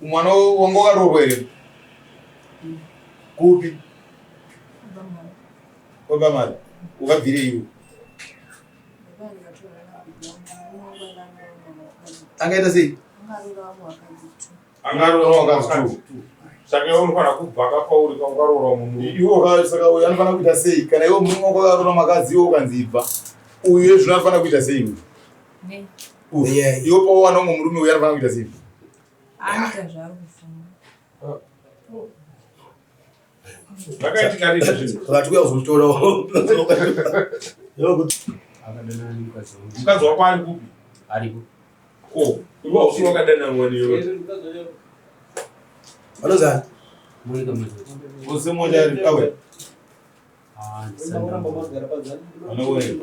Mwana wanga wakaroorwa here? Kupi? Kwabva mari. Ukabvire iwe. Angaita sei? Angaroora vakadzi two. Saka iwe unofanira kubva ka kwauri kwaukaroora munhu. Iwe saka uyu anofanira kuita sei? Kana iwe murume wako akaroora makadzi iwe ukanzi ibva. Uyu yezvino anofanira kuita sei uyu? Yeah. Iwe pawawana umwe murume uyu anofanira kuita sei? Anoita zvaari kufunga. Zvakaitika rini zvinhu? Vakati kuya kuzomutora. Akadanana nemukadzi wangu. Mukadzi wako ari kupi? Ariko. Ko, iwe hausi wakadanana niwe. Vanozani? Monica Mazoti. Ose mmoja ari awe. Ah, ndisandra. Anowe.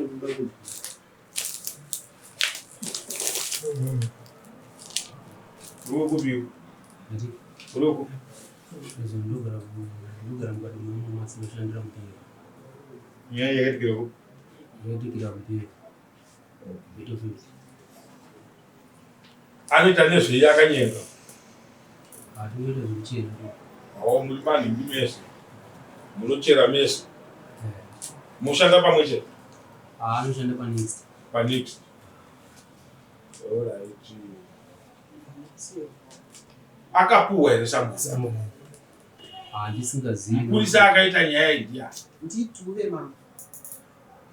Uri kupi? Ndati Uri kupi? izvo ndogara ndogara mukati memumasi ndoshandira mupira. Nyaya yakaitikira kupi? Yakaitikira mupira. Battlefield. Anoita nezvei akanyenga? Ah, tinoita zvekuchera. Oh, muri manhingi mese. Munochera mese. Moshanda pamwe chete? Ah, anoshanda panext. Panext. Alright. Akapuwa here samwe? Ah, ndisingazivi. Mupurisa akaita nyaya iyi ndiani? Ndidhuve mama.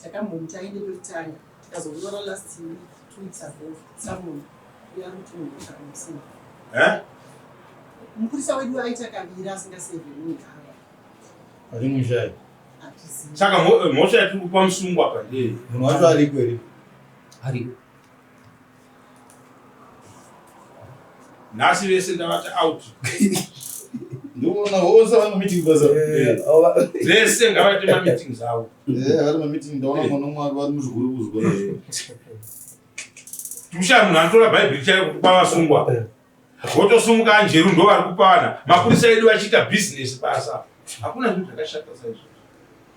Takambomuti aende kwekutanga tikazomutora last week 2 weeks ago summon uyo ari kuti munhu akamusina. Eh? Mupurisa wedu aita kaviri asingasevhe munhu ava. Ari mushai. Hatizivi. Saka mhosva yatiri kupa musungwa apa ndei? Munhu wacho ariko here? Ariko. Nhasi vese ndavati out. Ndinoona vose vari mumeeting basa. Vese ngavaite mameetings avo. Eh, vari mumeeting ndaona mwana umwe vari muzvikuru kuzvikoro. Tikushaya munhu anotora bhaibheri chairo kupa vasungwa. Votosumuka anjeru ndo vari kupana. Mapurisa edu vachiita business basa. Hakuna zvinhu zvakashata saizvozvo.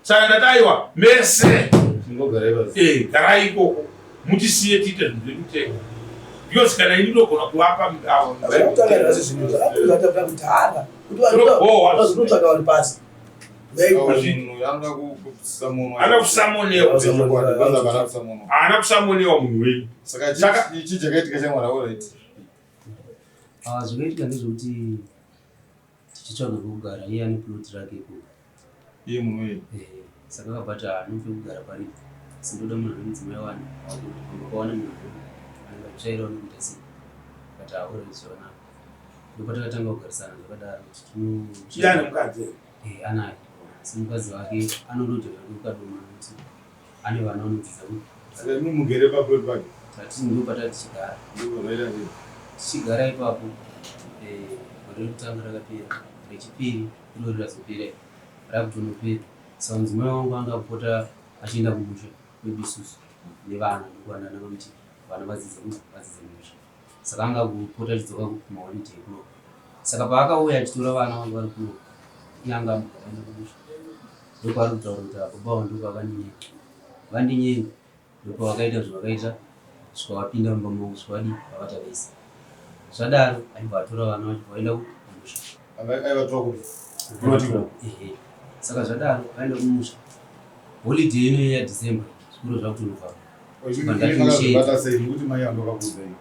Saka ndati aiwa mese Chingogarai basi. eh, garai ikoko mutisiye tiite zvinhu zvedu tega. Because kana ini ndogona kuvapa avo Zvakutanga nhasi zvinhu zvakatanga kudhara. Kuti Zvinobohwa. vazotsvaga vari pasi. Munhu anoda kusamonwa. Anoda kusamonewa. Anoda kusamonwa. Haana kusamonewa munhu wenyu. Saka Saka- chii chakaitika chamwana alright. Ah, zvakaitika ndezvekuti tichitsvaga pekugara iye ane plot rake ikoko. Iye munhu uyu. Eh, saka akabva ati haana pekugara paripo. Asi ndoda munhu ane mudzimai wani wake kuti pamba pawane munhu anenge achitsvairawo nekuita sei. Akati ah, alright zvakanaka. Ndopatakatanga kugarisana zvakadaro kuti tino Iye ane mukadzi here? Eh, anaye. Asi mukadzi wake anoroja zvake kukadoma nekuti ane vana vanodzidza ku Saka imi mugere paplot pake. Tati ndopatati tichigara. Ndipo zvaita sei? Tichigara ipapo eh, gore rekutanga rakapera, rechipiri irori razopera rakutonopera. Saka mudzimai wangu anga apota achienda kumusha kwedu isusu nevana ndokuwanana kuti vana vadzidze vadzidze musha. Saka anga kupota achidzoka kumaholiday kuno. Saka paakauya achitora vana vangu vari kuno, iye anga amboda vaenda kumusha. Ndopaari kutaura kuti baba avo ndopavandinyenga. Vandinyenga ndopavakaita zvavakaita kusvika vapinda mumba mangu kusvika vadii vavata vese. Zvadaro aibva atora vana vacho vaenda kumusha. Aivatora kupi? Kunoti ko. Ehe. Saka zvadaro vaenda kumusha. Holiday ino yaDecember zvikoro zvakutonovharwa. Makazvibata sei nekuti mai vangu vakakuudzai?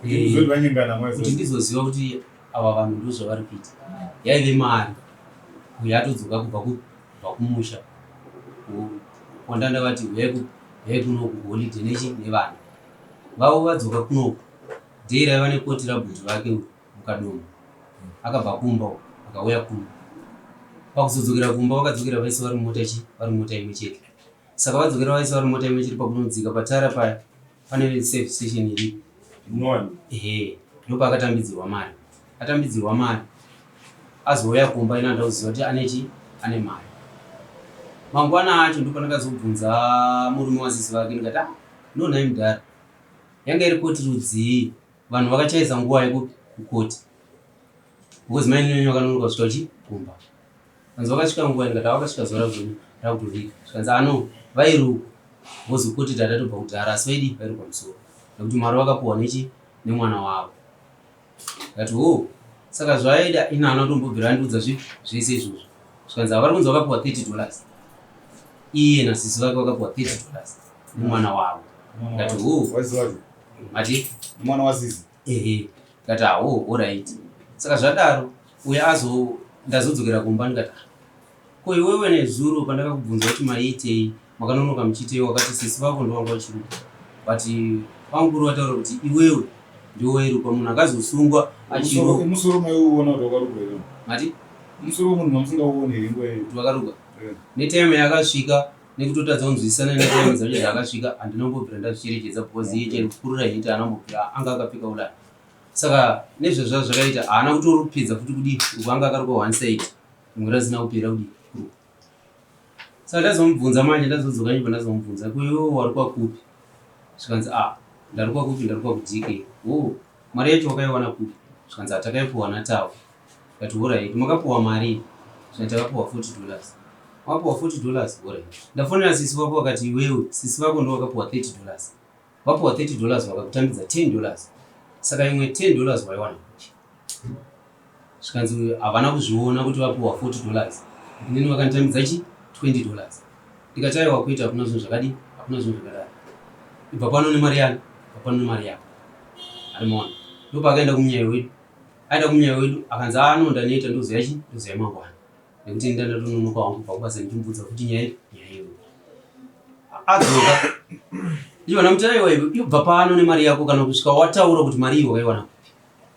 Kuti muzoti vanyengana mwaizoti. Kuti ndizoziva kuti ava vanhu ndozvavari kuita. Yaive mari. Uyu atodzoka kubva kubva kumusha. Kwandanga vati huyai huyai kunoku kuholiday nechi nevana. Vavo vadzoka kunoku. Day raiva nekoti rabhuti vake mukadoma. Akabva kumba uko akauya kuno. Pakuzodzokera kumba vakadzokera vese vari mumota chi vari mumota imwe chete. Saka vadzokera vaisa vari mota imwe chete pakunodzika patara paya pane safe station iripo. Unowanikwa. Ehe, ndopaakatambidzirwa mari. Atambidzirwa mari azouya kumba ini handina kuziva kuti ane chi ane mari. Mangwana acho ndopandakazobvunza murume wasisi vake ndikati ah no nhai mudhara yanga iri koti rudzii vanhu vakachaisa nguva yekupi kukoti because mai Nyonyo vakanonoka kusvika chi kumba. Kanzi vakasvika nguva ndikati vakasvika zuva rakuzodii rakutovika zvikanzi ano vairuka vozokoti tatatobva kudhara asi vaidii vairuka musoro nekuti mari vakapuhwa nechi nemwana wavo ndikati hoo. Saka zvaaida ini haana kutombobvira andiudza zvipi zvese izvozvo. Zvikanzi vari kunzi vakapiwa $30. Iye nasisi vake vakapiwa $30 nemwana wavo. Ndikati hoo. Mati? Mwana wasisi. Ehe. Ndikati hoo, alright. Saka zvadaro uyo azo ndazodzokera kumba ndikati ah, ko iwewe nezuro pandakakubvunza kuti maiitei makanonoka muchiitei wakati sisi vako ndovanga vachiruka but vamukuru vataura kuti iwewe ndiwe wairuka munhu akazosungwa achiruka. Musoro maiuona kuti wakarukwa here? Mati? Musoro wemunhu mamusingauoni here nguva iyoyo? Kuti wakaruka. Netime yaakasvika nekutotadza kunzwisisana netime dzacho dzaakasvika handina kumbobvira ndazvicherechedza because iye chero kukurira hiti haana kumbobvira anga akapfeka ulani. Saka nezvezva zvakaita haana kutorupedza futi kudii uku anga akarukwa one side rimwe rasina kupera kudii kurukwa. Saka ndazomubvunza manje ndazodzoka nyumba ndazomubvunza ko iwewe warukwa kupi zvikanzi ah ndarukwa kupi ndarukwa kuDK. Hoo mari yacho wakaiwana kupi zvikanzi ah takaipuwa naTau. Ndikati horaiti makapuwa marii zvikanzi takapuwa $40. Wakapuwa $40 horaiti. Ndafonera sisi vako vakati iwewe sisi vako ndivo vakapuwa $30. Vapuwa $30 vakakutambidza $10 saka imwe $10 waiwana kupi? Zvikanzi havana kuzviona kuti vapuwa $40 inini vakanditambidza chi $20. Ndikati aiwa kwete hakuna zvinhu zvakadii hakuna zvinhu zvakadaro. Ibva pano nemari yani ibva pano nemari yako. Arimaona ndopaakaenda kumunyai wedu aenda kumunyai wedu akanzi ano ndaneta ndozoya chi ndozoya mangwana. Nekuti ini ndandatononoka wangu kubva kubasa ndichimubvunza futi nyaya ipi nyaya iyoyo. Adzoka ndichibva ndamuti aiwa iwe ibva pano nemari yako kana kusvika wataura kuti mari iyi wakaiwana kupi.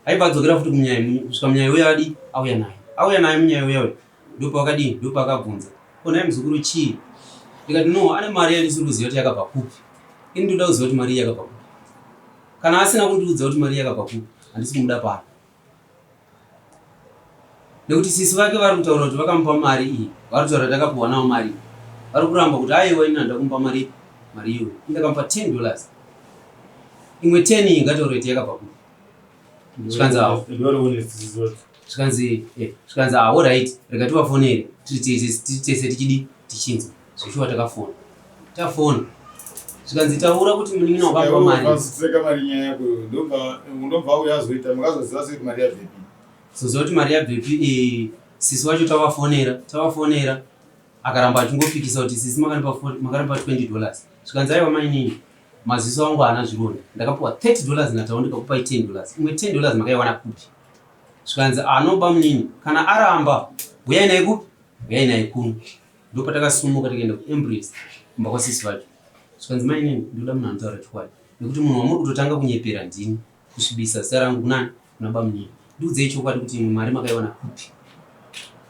Aibva adzokera futi kumunyai kusvika munyai uya adi auya naye. Auya naye munyai uya uya ndopaakadii ndopaakabvunza ko nhai muzukuru chii ndikati no ane mari yandisiri kuziva kuti yakabva kupi ini ndoda kuziva kuti mari iyi yakabva kupi kana asina kundiudza kuti mari yakabva kupi handisi kumuda pano. Nekuti sisi vake vari kutaura kuti vakamupa mari iyi, vari kutaura kuti akapuwa nawo mari iyi. Vari kuramba kuti aiwa ini handina kumupa mari mari iyoyo. Ini ndakamupa $10. Imwe 10 iyi ngataure kuti yakabva kupi. Zvikanzi awo. Zvikanzi eh, zvikanzi ah, alright, rega tivafonere tiri tese tichidi tichinzwa. Zveshuwa takafona. Tafona. Zvikanzi taura kuti munin'ina wakamupa mari. Seka mari nyaya yako ndobva ndobva auya azoita makazoziva sei kuti mari yabvepi? Zoziva kuti mari yabvepi eh, sisi wacho tavafonera tavafonera akaramba achingopikisa kuti sisi makanipa makanipa $20. Zvikanzi aiwa mainini maziso angu haana zvironda ndakapiwa $30 naTau ndikakupai $10 imwe $10 makaiwana kupi? Zvikanzi anoba munini kana aramba huyai naye kupi? Huyai naye kuno. Ndopatakasumuka tikaenda kuEmbrace kumba kwasisi vacho. Zvikanzi mainini ndoda munhu anotaura chokwadi nekuti munhu wamuri kutotanga kunyepera ndini kusvibisa zita rangu kunani kuna bamunini. Ndiudzei chokwadi kuti imwe mari makaiwana kupi?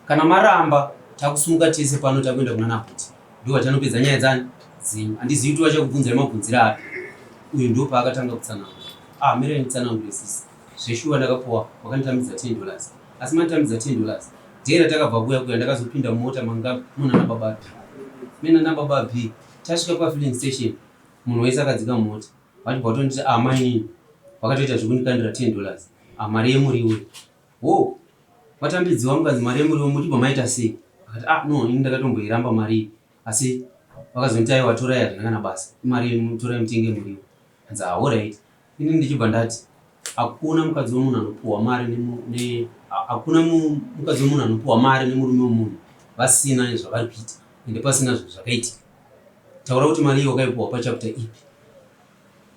Kana maramba takusumuka tese pano takuenda kuna Nabhuti ndo vachanopedza nyaya dzani dzenyu. Handizivi kuti vachakubvunzai mabvunziro api. Uyu ndopaakatanga kutsanangura. Ah mirai nditsanangure sisi. Zveshuwa ndakapuwa vakanditambidza $10 asi manditambidza $10 Day ratakabva kuya kuya ndakazopinda mumota manga munana baba B. Me nana baba B tasvika pa filling station munhu wese akadzika mumota vachibva vatonditi ah mainini vakatoita zvekundikandira $10 ah mari yemuriwo hoo vatambidziwa mukanzi mari yemuriwo muchibva maita sei akati ah no ini ndakatomboiramba mari iyi asi vakazonditi aiwa torai hazvina kana basa imari torai mutenge muriwo hanzi ah alright Ini ndichibva ndati hakuna mukadzi wemunhu anopuhwa mari ne hakuna mukadzi wemunhu anopuhwa mari nemurume wemunhu vasina zvavari kuita ende pasina zvinhu zvakaitika. Taura kuti mari iyo wakaipuhwa pachapter ipi?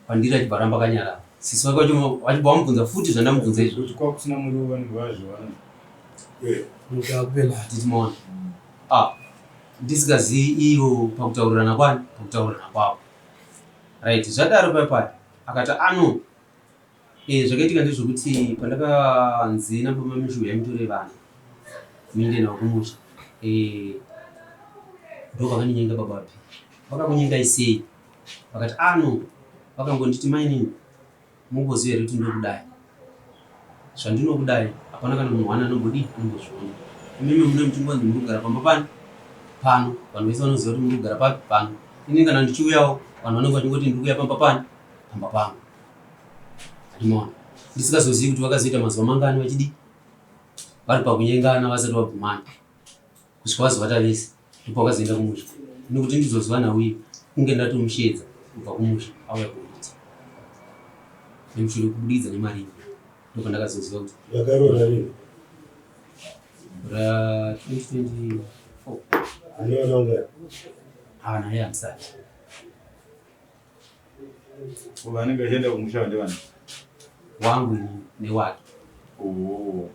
Kwandiri achibva aramba akanyarara. Sisi vake vacho vachibva vamubvunza futi zvandamubvunza izvo. Kuti kwakusina muriwo vanenge vazviwana. Mugabe mari. Titi maona. Ah, ndisingazivi iyo pakutaurirana kwani pakutaurirana kwavo. Right, zvadaro paya paya akati ano eh, zvakaitika ndezvekuti pandakanzi nababa Mishu huyai mutore vana muende navo kumusha eh, ndovakandinyenga baba P vakakunyengai sei vakati ano vakangonditi mainini Mungoziva here kuti ndokudai? Zvandinokudai hapana kana munhu one anombodii anombozviona. Imimi mune muchingonzi muri kugara pamba pani pano, vanhu vese vanoziva kuti muri kugara papi pano. Ini kana ndichiuyawo vanhu vanenge vachingoti ndiri kuuya pamba pani pamba pangu. Handimaona ndisingazozivi kuti vakazoita mazuva mangani vachidii vari pakunyengana vasati vabvumana. Kusvika vazovata vese ndipo vakazoenda kumusha ini kuti ndizoziva nhau iyi kunge ndatomusheedza kubva kumusha auya kuita nemushure kubudikidza nemari iyi. Ndopandakazoziva kuti Vakaroora rini? Ra 2024. Ane vana vangani? Ah, naye handisati. Vanenge vachienda kumusha ndevani? Wangu ini newake. Oh.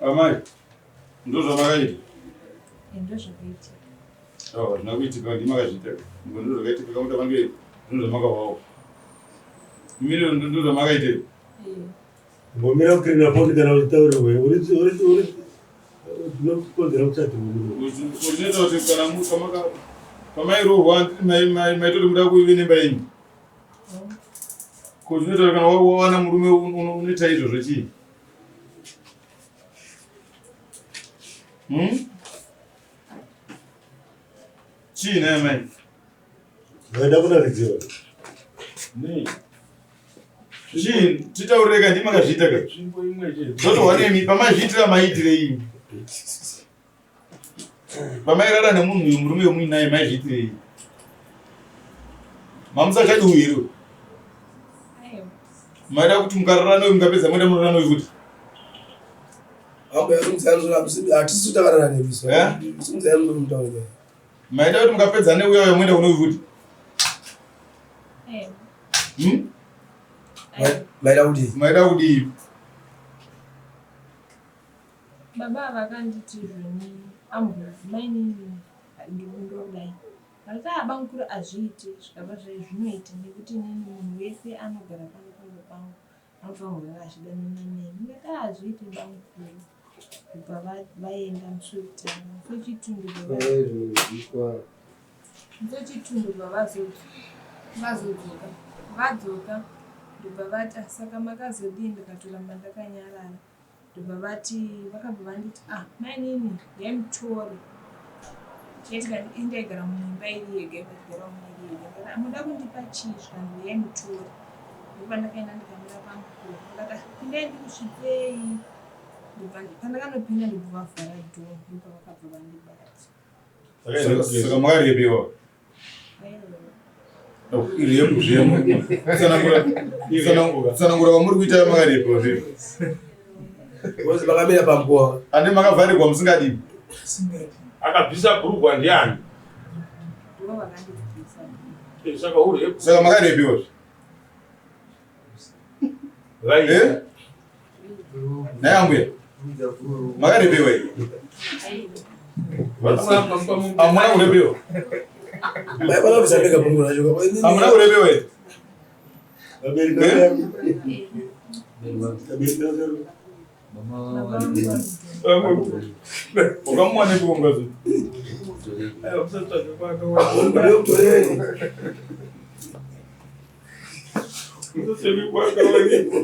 Amai, ndozvamakaita? Ndozvakaitika. Oh, hazvina kuitika, ndimi makazviita. Ndozvakaitika, kamuta vange ndozvamakawawo. Mimi ndozvamakaita. Mbomira kukirina foni kana uchitaurirwa. Uri uri uri unokonzera kuchati uri. Unoita kuti kana mukamaka pamairohwa maitoti muda kuive nemba yenyu. Ko zvinoita kana wawana murume unoita izvozvo chii? Hmm? Chii nhai amai? Vaida kunakidziwa. Nei? Chii titaurire ka ndimi makazviita ka? Tsvimbo imwe chete. Zvotohwa nemi pamazviitira maiitirei? Pamairara nemunhu uyu murume wemuinaye maizviitirei? Mamusachadi uyu here? Maida kuti mukarara neuyu mukapedza moenda munorara neuyu futi? Hatisi takarara nebiso. Eh? Simudzai musoro mutaure nyaya. Maida kuti mukapedza neuya uya moenda kune uyu futi? Hmm? Maida kudii? Maida kudii? Baba vakanditi zvoni ambuya mainini ndodai vakati ah bamukuru hazviiti zvikabva zvai zvinoita nekuti inini munhu wese anogara pano pamba pangu anofanirwa kunge achidanana neni ndikati ah hazviiti bamukuru kubva vaenda musi wekutanga musi wechitundu musi wechitundu bva vazodzoka vadzoka ndobva vati ah, saka makazodii ndikatoramba ndakanyarara Ndobva vati vakabva vanditi ah mainini yaimutore chaitika ini ndaigara muimba iri yega imba iri yega ndikati amuda kundipa chii zvikanzi yaimutore ndopandakaenda ndikamira pamukuru ndikati ah pindai ndikusvitsei ndobva pandakanopinda ndobva vavhara door ndopa vakabva vandibata. Saka makarepewa? Tsanangura kwamuri kuita makarepewa zve. Because makamira pamukova. Ande makavharirwa musingadii? Akabvisa bhurugwa ndiani? Saka urepu. Saka makarepewa zve. Eh? Naye ambuya. Makarepewa here? Hamuna kurepewa. Hamuna kurepewa here? Wakamuwana kuonga zve.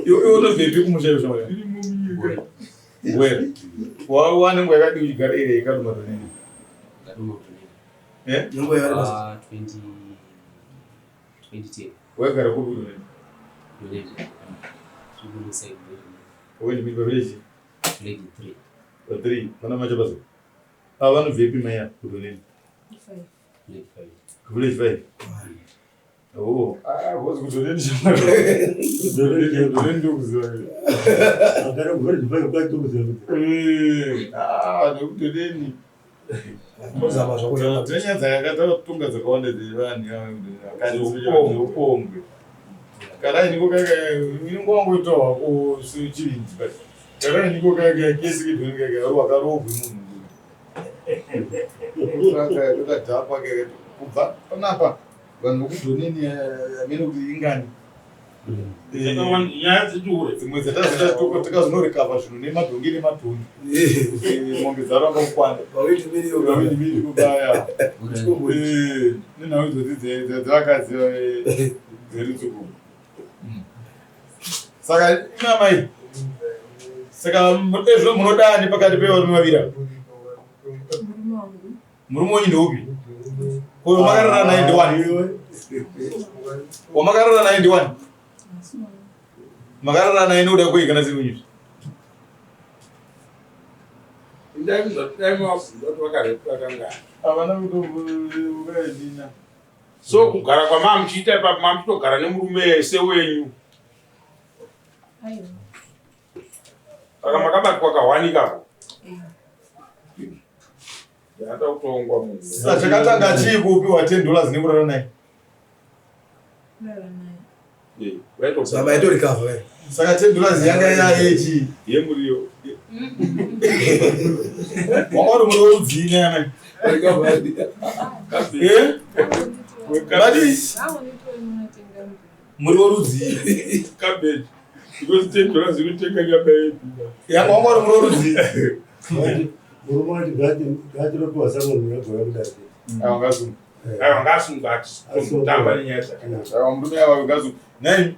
Iwe unobvepi kumusha izvo shamwari? Where? Wawane nguva yakadii uchigara iri yakaduma tonini? Eh? Nguva yavari basa. Ah, 20 2010. Waigara kupi kutonini? Donate. Tiri side Wendi mid village village 3. 3 pana macho basa. Ah vanobvepi mai apa kutonini? Village 5. Village 5. Oh, ah, boss kuzodini shamwari. Kuzodini ndokuziva. Akara kuvhara zvifaka kwatokuziva. Eh, ah, ndokudodini. Kozama zvako zvaka. Tine nyaya dzakatatunga dzakawanda dzevanhu ava upombwe. Kana iniko kaka inongo wangoita wako chivindi but kana iniko kaka kesi kidoni kaka ari wakarohwe munhu. Kakadhakwa kaka kubva panapa vanhu vekudhoneni amene kuti ingani nyaya dzechihure dzimwe dzatakazonorikava zvinhu nemadhongi nemadhongi mombe dzaramba kukwana Vawindi kubaya nenhau idzodzi dzevakadzi dzerutsuku saka imamai saka ezvo munodani pakati pevarume vaviri ava Murume wenyu ndeupi? Ko wamakarara naye ndiwani? Wamakarara naye ndiwani? Makarara naye nokuda kwei kana siri wenyu? Ndai mavabvunza kuti vakarepwa kangani. Havana kutovukaidina. So kugara kwamaa muchiita ipapo maa muchitogara nemurume sewenyu. Aiwa. Saka makabatwa kahwanikako. Eh. Ndada kutongwa munhu. Saka chakatanga chii kupiwa 10 dollars nekurara naye? Kurara naye. Eh, waitogara. Saka maitorikavha we. Saka 10 dollars yanga yayechi. Yemuriwo. Wanga uri muriwo rudzii naye amai? Eh? Vati Vangonditiwo munotenga muriwo. muriwo rudzii? Cabbage. Because 10 dollars inotenga nyama yedu. Yanga wanga uri muriwo rudzii? Murume wati ngatiropiwa samwe munogona kudai. Aiwa ngasunga. Aiwa ngasunga atitamba nenyaya dzakanaka. Aiwa murume ava ngasunga. Nai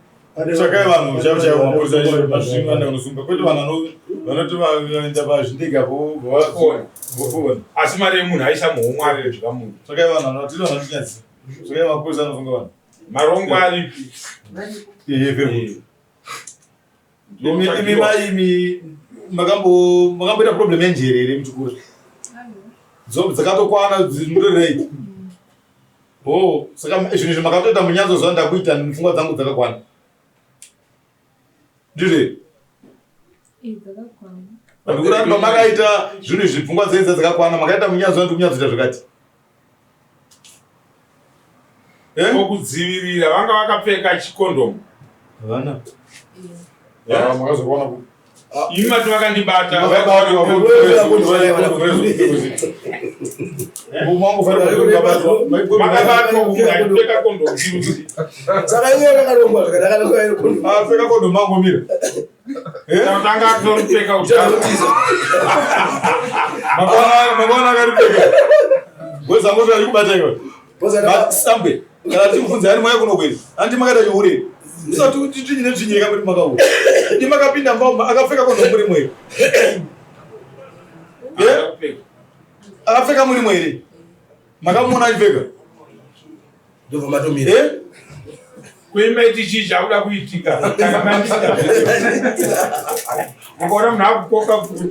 tsvakai vanhu chaivo chaivo mapurisa mazvinhu vanoenda kunosunga kwete vanhu vanoti vanoenda pazvindege apo Vofona. vofona. Asi mari yemunhu aisa muhomwe aridya munhu. Tsvakai vanhu vanotiri vanotinyadzisa. Tsvakai mapurisa anosunga vanhu. Marongo aripi? Eh, very good. Imi imi Ndotsvakiwa. mai imi makambo makamboita problem yenjere here muchikura? Aiwa. Dzakatokwana mutori right. Oh, saka zvinhu izvi makatoita munyanzo zuva ndakuita pfungwa dzangu dzakakwana. Ndizvo here? Eh, dzakakwana. Ndikuti pamakaita zvinhu izvi pfungwa dzenyu dzakakwana makaita munyanzo ndi kunyanzoita zvakati. Eh? Kokudzivirira vanga vakapfeka chikondomu. Havana. Eh. Ah, makazoona ku. Imi mati vakandibata. Makabatwa kunge achipfeka kondomu chirudzi. Saka iye yakarongwa zvakanaka iri kondo. Apfeka kondomu angomira. Tanga atoripfeka kudhara. Makaona akaripfeka. Wezangu ari kubata iwe. Sambe. Kana tikubvunza ari mauya kuno kwezi. Anti makaita chihure. Musati tinyine tsvinyire kamuri makaura. Ndi makapinda mba akapfeka kondomu muri mwere. Eh? Akapfeka muri mwere. Makamuona achipfeka. Ndobva matomira. Eh? Kuimaiti chii chakuda kuitika Takamandika. Mukaona munhu akukoka pfuti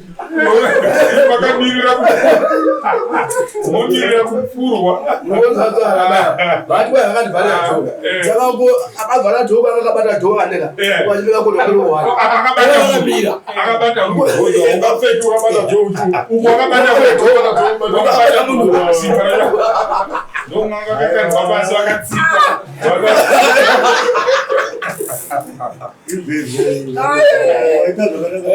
makamirira momirira kupfurwa. Vati kwai vakandivharira dhoka. Saka akavhara dhoka akabata dhoka andeka. Wachipfeka kondo kuri wani. Akabata Akamira. akabata munhu. Ungapfeki wakabata jojo. Uku akabata munhu. Akabata munhu. Simba racho. Ndomwanga vakakandwa pasi vakatsikwa. Ita zvakanaka.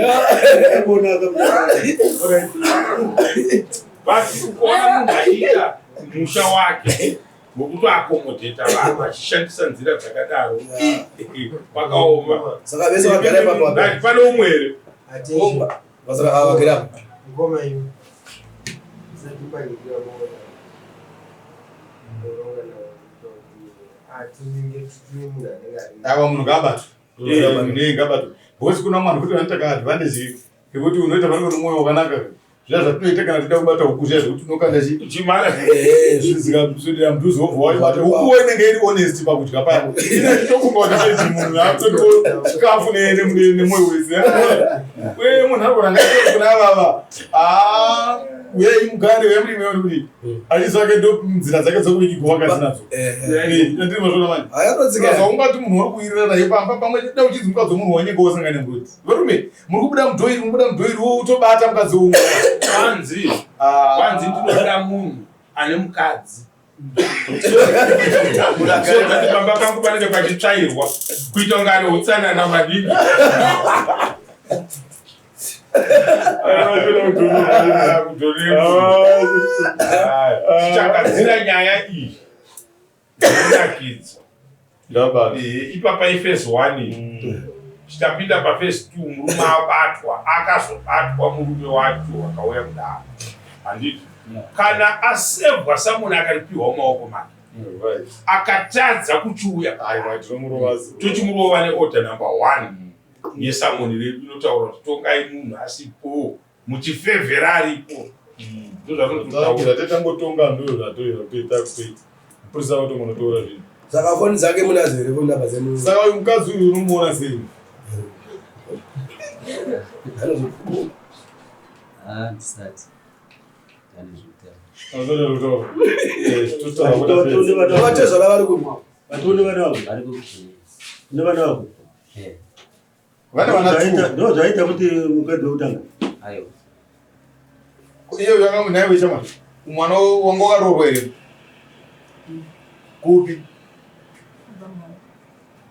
But ukaona munhu achiita musha wake wekutoakomodheta vanhu achishandisa nzira dzakadaro kwakaoma. Saka vese vagara ipapo apa. But pane umwe here Attention. Vasaka ava vagara apa. Ngoma iyo. Isati panikira mona. Ndonga na atinenge tine munhu anenge ari. Aiwa munhu ngaabatwe. Eh, ngaabatwe. Because kuna vanhu kuti vanoita ka advantage yekuti unoita panenge une mwoyo wakanaka. Zviya zvatinoita kana tida kubata huku zviya zvekuti unokanda chi chimara zvizikamsudira mudhuze wobva waibata. Hukuwo inenge iri honest pakudya paya. Ine chitofunga kuti chezi munhu atotiwo chikafu nemwoyo wese. Uye munhu anogona ngaite kuna avava. Ah, uyai mugare uyai murime kuti achiziva ke ndo nzira dzake dzokuvigwa wakadzinadzo. Eh, ndiri mazvona manje. Ayatodzika. Saka ungati munhu uri kuwirirana naye pamba pamwe chete uchidzi mukadzi wemunhu wanenge wasangana nembuti. Varume, muri kubuda mudhoiri, muri kubuda mudhoiri wotobata mukadzi weumwe. kwanzi kwanzi ndinoda munhu ane mukadzi. So that pamba pangu panenge pachitsvairwa kuita kunge ane utsanana maningi. Tichagadzira nyaya iyi inonakidza. Ndabata. Ipapa ifesi 1 iyi. Tichapinda pafesi 2 murume abatwa akazobatwa murume wacho akauya kudaro. Handiti kana asevhwa samunhu akaripiwa mumaoko make akatadza kuchiuya Aiwa, tinomurova. tochimurova neorder number 1 yesamoni redu inotaura kuti tongai munhu asipo muchifevhera aripo ndozvatinototaura Tatangotonga ndo zvatoita kutoita. Mupurisa vatongonotora zvinhu. Saka foni dzake munadzo here foni namba dzemu. Saka uyu mukadzi uyu unomuona sei? Anozo- Ah, ndisati. Vatezvara vari kupi? Vatone vana vako. Vari kupi? Ne vana vako. Eh. Vane vana Zvaita- Ndo zvaita kuti mukadzi wekutanga. Aiwa. Iyo yanga munaiwe chama. Mwana wanga wakaroorwa here? Kupi?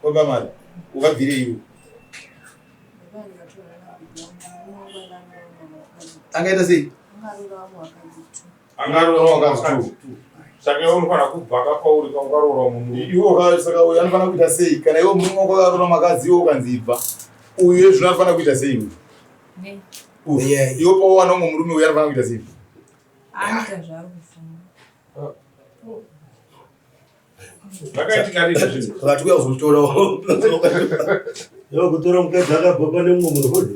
Kwaba mari. Ukabvire iwe. Angaita sei? Angaroora wakadzi two. Saka iwe unofanira kubva kapauri kaukaroora munhu. Iwe saka uyu anofanira kuita sei? Kana iwe murume wako akaroora makadzi iwe ukanzi ibva. Uyu yezvino anofanira kuita sei uyu? Uyu. Iwe pawawana umwe murume uyu anofanira kuita sei? Anoita zvaari kufunga. Zvakaitika rini zvinhu? Vakati kuya kuzomutorawo. Iwe kutora mukadzi akabva pane mumwe munhu futi.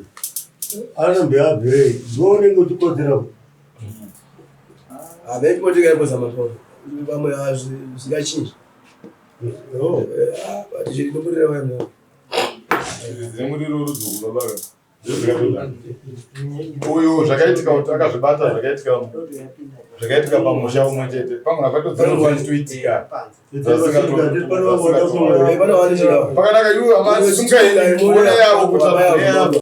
Anombe abvirei. Ndiwe unenge uchikodzera. Havaipotika ipoza mazoro. Vamwe zvikachinja. Oh. Tichirinomurira vamwe. Dzemuriro rudzi baba. Uyu zvakaitika kuti akazvibata zvakaitika zvakaitika pamusha umwe chete. Pamwe napatodzana zvichitoitika. Pane vamwe Pane vanochika. Pakanaka iwe hama sungai mona yavo kuti yavo.